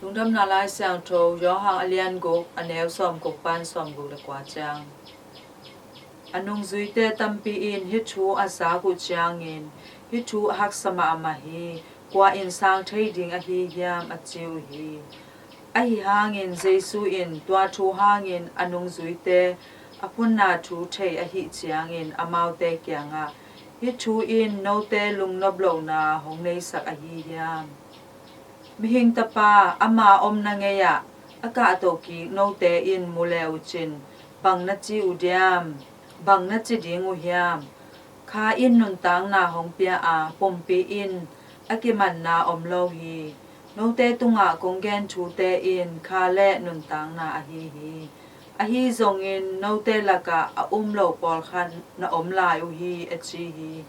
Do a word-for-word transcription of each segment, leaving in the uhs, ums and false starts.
Lungdamna Lai Siangtho, Johan a lian guk, a neu sawmguk pan sawmguk le kua ciang. A nungzuite tampi in hih thu a zak uh ciangin, "Hih thu a haksa mahmah hi, kua in sang thei ding ahi hiam?" a ci uh hi. Ahi hangin Jesu in tua thu hangin a nungzuite a phunna thu thei ahih ciangin amaute kiangah, "Hih thu in note lungnop lohna hong neisak ahi hiam? Mihing Tapa ama omna ngei-ah a kahtoh kik note in mu le uh cin, bang na ci uh diam? Bang na ci ding uh hiam? Kha in nuntakna hong pia a, pumpi in a kimanna om lo hi. Note tungah kong gen thute in kha le nuntakna ahi hi. Ahi zongin note lakah a um lo pawlkhat na om lai uh hi," a ci hi.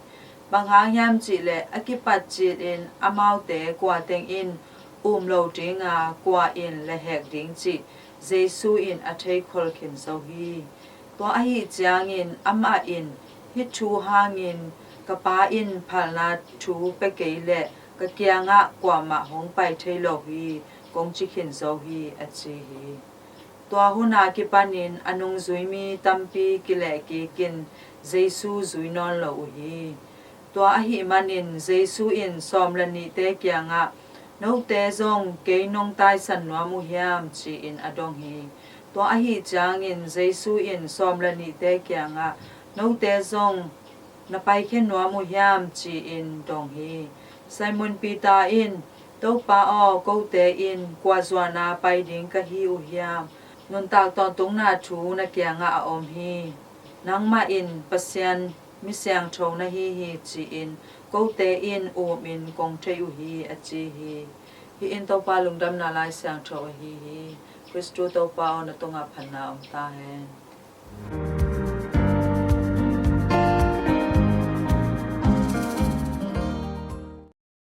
Bang hang hiam cihleh a kipat cilin amaute kua teng in um lo dinga, kua in lehhek ding cih Jesu in a theikhol khin zo hi. Tua ahih ciangin amah in, "Hih thu hangin ka Pa in phalna thu pia kei leh ka kiangah kuamah hong pai thei lo hi," kong ci khin zo hi, a ci hi. Tua hun a kipanin a nungzui mi tampi kilehkikin Jesu zui nawn lo uh hi. Tua ahih manin Jesu in sawm le nihte kiangah, "Note zong kei nong taisan nuam uh hiam?" ci-in a dong hi. Tua ahih ciangin Jesu in sawm le nihte kiangah, "Note zong na paikhia nuam uh hiam?" ci-in dong hi. Simon Peter in, "Topa aw, kote in kua zuan a pai ding ka hi uh hiam? Nuntak tawntungna thu na kiangah a om hi. Nangmah in Pasian mi siangtho na hi hi, ci-in kote in umin kong thei uh hi," a ci hi. Hih in Topa Lungdamna Lai Siangtho ahi hi. Khristu Topa aw, na tungah phatna om ta hen.